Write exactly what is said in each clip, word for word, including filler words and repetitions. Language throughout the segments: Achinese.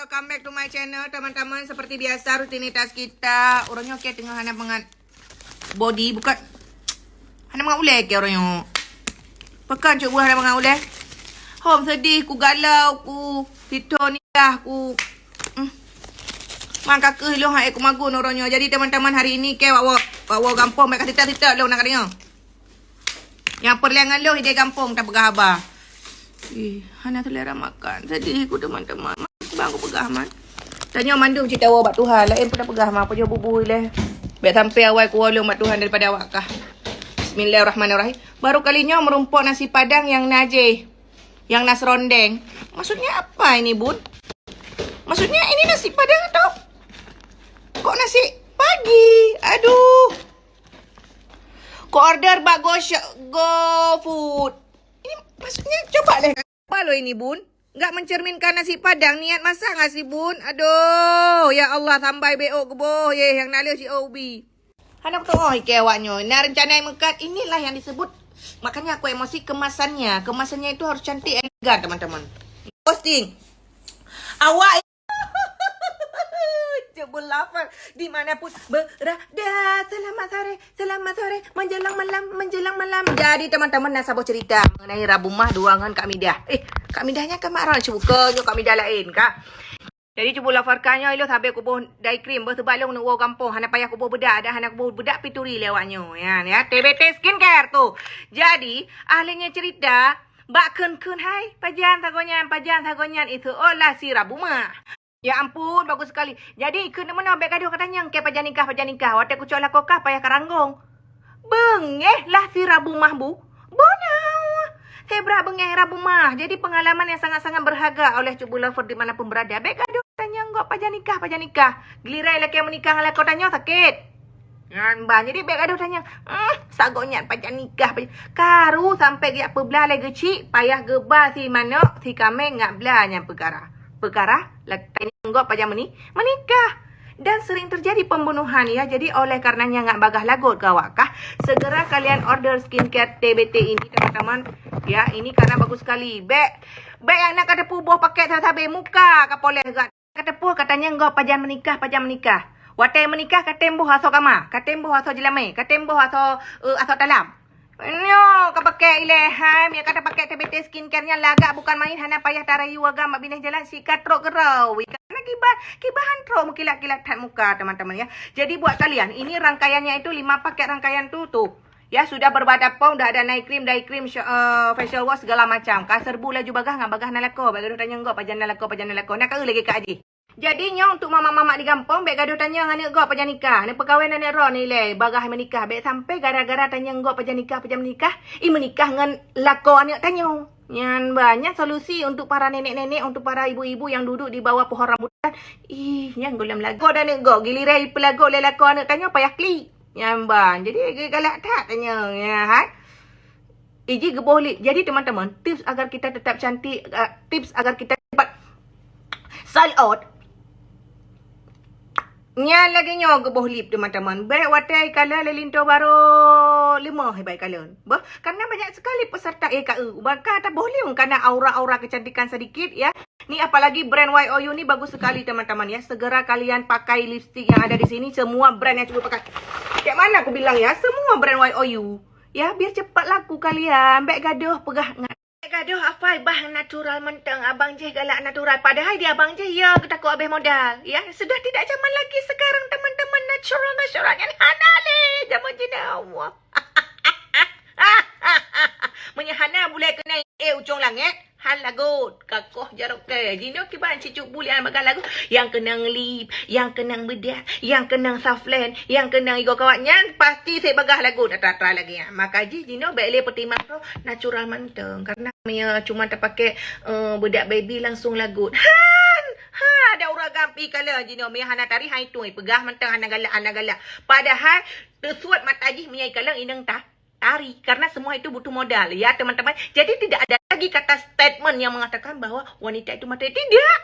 Welcome back to my channel, teman-teman. Seperti biasa, rutinitas kita. Uroe nyoe kèe teungoh hana mangat body, bukan hana mangat ulèe kèe uroe nyoe. Pakon cok buah hana mangat ulèe. Hom sedih, ku galau, ku sito nikah, ku, hmm. Man ka keuh lôn hai ku magun uroe nyoe. Jadi, teman-teman, hari ini kèe wak woe, wak woe gampông, bèk ka sita-sita lôn nak ka deungö. Nyang peureulèe ngon lôn idéh gampông tapeugah haba. Ih, hana seulera makan. Sedih ku, teman-teman. Bang ku peugah man. Tanyoe mandum cit tawoe bak Tuhan. Laén pun tapeugah man, pajoh bubu ilèe. Bèk sampai awai kuwoe lôn bak Tuhan daripada awak kah. Bismillahirrahmanirrahim. Baru kali nyoe meurumpok nasi padang nyang na jih. Nyang na serondeng. Maksudnya apa ini, Bun? Maksudnya ini nasi padang atau kok nasi pagi? Aduh. Ku order bak Go Shop, Go Food. Ini maksudnya coba leh. Apa lo ini, Bun? Enggak mencerminkan nasi padang, niat masak enggak sih, Bun? Aduh, ya Allah, sambai beok geuboh, yeh, nyang na lheueh siok ubi. Hana beutôi, oh, ikèe awak nyoe. Na rencana meukat, inilah yang disebut. Makanya aku emosi kemasannya. Kemasannya itu harus cantik, elegan, teman-teman. Posting. Awak Cebul Lover dimanapun berada. Selamat sore, selamat sore, menjelang malam, menjelang malam. Jadi, teman-teman, na saboh cerita mengenai Rabu Mah dua ngon Kak Midah. Eh, Kak Midah nyan kan mak Ron, bukan nyoe Kak Midah laén, Kak. Jadi, Cebul Lover ka nyoe ilôn sabe kuboh dye cream, beuh teubak lôn neuk woe gampông, hana payah kuboh beudak, dah hana kuboh beudak pi turi lé awak nyoe. Ya, ya, T B T Skincare tu. Jadi, ahlinya cerita, bak kheun-kheun hai, pajan sagoe nyan, pajan sagoe nyan, itu oh lah si Rabu Mah. Ya ampun, bagus sekali. Jadi, keu meunoe bèk gadoh katanyong kèe pajan nikah, pajan nikah. Watèe kucok lakoe kah payah karanggong. Beungèh lah si Rabu Mah bu. Bonau. Sebra beungèh Rabu Mah. Jadi, pengalaman yang sangat-sangat berharga oleh Cebul Lover di mana pun berada. Bèk gadoh tanyong gok pajan nikah, pajan nikah. Giliran lakèe meunikah ngon lakoe tanyoe sakét. Nyan ban. Jadi, bèk gadoh tanyong, "Eh, sagoe nyan pajan nikah, pajan." Karu sampai geujak peubla lé geuchik, payah geuba si manok, si kaméng ngat bla nyan peukara. Peukara, la-, tanyong gok pajan meuni-, meunikah. Dan sering terjadi pembunuhan, ya. Jadi, oleh karenanya ngat bagaih lagot keu awak kah, segera kalian order skincare T B T ini, teman-teman. Ya, ini karena bagus sekali. Bèk, bèk nyang na ka teupeu boh pakèt sabe-sabe muka ka poleh gat. Ka teupeu ka tanyong gok pajan meunikah, pajan meunikah. Watèe meunikah ka tem boh asoe kama, ka tem boh asoe jeulamèe, ka tem boh asoe, eh, asoe talam. Nyoe ka pakèk ilèe hai, meunyo ka tapakèk T B T Skincare nyan lagak bukan main, hana payah tarayu agam bak binéh jalan sikat trok keurau. Karena kiban, kiban trok meukilat-kilat that muka, teman-teman, ya. Jadi buat kalian, ini rangkaiannya itu lima paket rangkaian tu, tuh. Ya, sudah berbatapong, dah ada night cream, day cream, sho-, eh, facial wash segala macam. Ka serbu laju bagaih ngat bagaih na lakoe, bèk gadoh tanyong gok pajan na lakoe, pajan na lakoe. Na ka eu lagèe Kak Aji. Jadi nyoe untuk mamak-mamak di gampông, bèk gadoh tanyong aneuk gok pajan nikah. Aneuk peukawen aneuk droeneuh ilèe, bagaih meunikah. Bèk sampai gara-gara tanyong gok pajan nikah, pajan meunikah, i meunikah ngon lakoe aneuk tanyoe. Nyan banyak solusi untuk para nenek-nenek, untuk para ibu-ibu yang duduk di bawah pohon rambutan. Ih, nyan gohlom lagoe aneuk gok. Giliran ipeulagoe lé lakoe aneuk tanyoe payah klik. Nyan ban. Jadi, galak that tanyong, ya, hai. Iji geuboh lip. Jadi, teman-teman, tips agar kita tetap cantik, uh, tips agar kita cepat sell out. Nyan lagèe nyoe geuboh lip, teman-teman. Bèk watèe ikalon lé linto barô leumoh bèk ikalon. Beuh, karena banyak sekali peserta E K E. Maka taboh lip karena aura-aura kecantikan sedikit, ya. Ni apalagi brand Y O U ni bagus sekali, teman-teman, ya. Segera kalian pakai lipstick yang ada di sini, semua brand yang cuba pakai. Kayak mana aku bilang, ya, semua brand Y O U. Ya, biar cepat laku kalian. Bèk gadoh peugah ngat. Bèk gadoh afai bah natural mantong. Abang Jih galak natural. Padahai di Abang Jih, ya, geutakot habéh modal. Ya, sudah tidak zaman lagi sekarang, teman-teman. Natural, natural nyan hana lé. Zaman jinoe, Allah. Meunyo hana bulèe keunai, eh, ucong langèt, han lagot, ka koh jaroe kèe. Jinoe kiban sicut bulian bagaih lagot, nyang keunong lip, nyang keunong beudak, nyang keunong saflen, nyang keunong igoe kawat nyan, pasti sép bagaih lagot atra-atra lagèe nyan. Maka jih jinoe bèk lé peutimang droe, natural mantong. Karena meunyo cuma tapakèk, eh, beudak baby langsung lagot. Han! Ha, ada ureueng agam ikalon jinoe, meunyo hana tari, han itong, ipeugah mantong hana galak, hana galak. Padahai teusuet mata jih meunyo ikalon inong ta tari, karena semua itu butuh modal, ya, teman-teman. Jadi, tidak ada lagi kata statement yang mengatakan bahwa wanita itu mati. Tidak.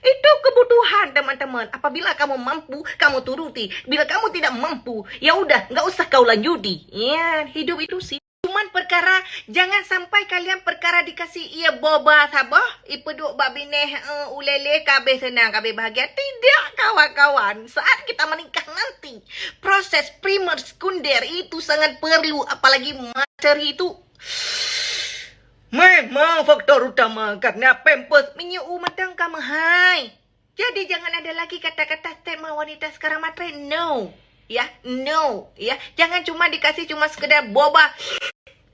Itu kebutuhan, teman-teman. Apabila kamu mampu, kamu turuti. Bila kamu tidak mampu, ya udah, nggak usah kau lanjuti. Ya, hidup itu sih. Cuman Perkara, jangan sampai kalian perkara dikasih ia boba saboh, ipeuduek bak binéh, eh, ulele, ka abéh seunang, ka abéh bahagia. Tidak, kawan-kawan. Saat kita menikah nanti, proses primer sekunder itu sangat perlu, apalagi materi itu memang faktor utama karena pampers minyeuk u matang ka meuhai. Jadi jangan ada lagi kata-kata statement wanita sekarang matre. No. Ya, no. Ya, jangan cuma dikasih cuma sekedar boba.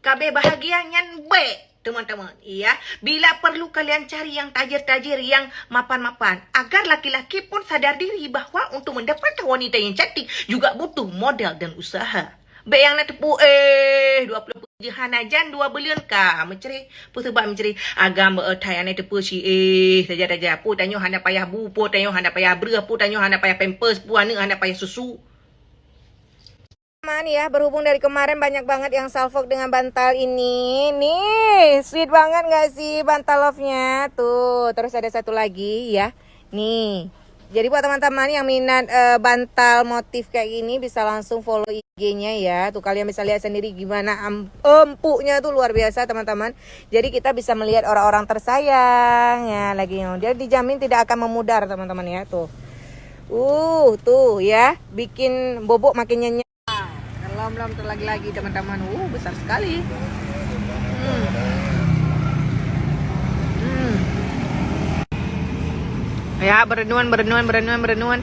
Ka abéh bahagia nyan bek, teman-teman. Ya, bila perlu kalian cari yang tajir-tajir, yang mapan-mapan. Agar laki-laki pun sadar diri bahwa untuk mendapatkan wanita yang cantik juga butuh modal dan usaha. Bek nyang na teupeu, eh, dua puluh peuet hana jan dua buleuen ka meucre. Peue sabab meucre? Agam beu thai anai teupeu si, eh, saja-saja. Peue tanyoe hana payah bu, peue tanyoe hana payah breuh, peue tanyoe hana payah pampers, peue aneuk hana payah susu. Teman ya, berhubung dari kemarin banyak banget yang salvok dengan bantal ini. Nih, sweet banget nggak sih bantal love-nya? Tuh, terus ada satu lagi ya. Nih. Jadi buat teman-teman yang minat, eh, bantal motif kayak gini bisa langsung follow I G-nya ya. Tuh kalian bisa lihat sendiri gimana am- empuknya tuh luar biasa teman-teman. Jadi kita bisa melihat orang-orang tersayang ya lagi. Jadi dijamin tidak akan memudar teman-teman ya tuh. Uh, tuh ya, bikin bobok makin nyenyak. Belum, belum terlagi-lagi teman-teman. Uh, besar sekali. Hmm. Hmm. Ya, berenun, berenun, berenun, berenun.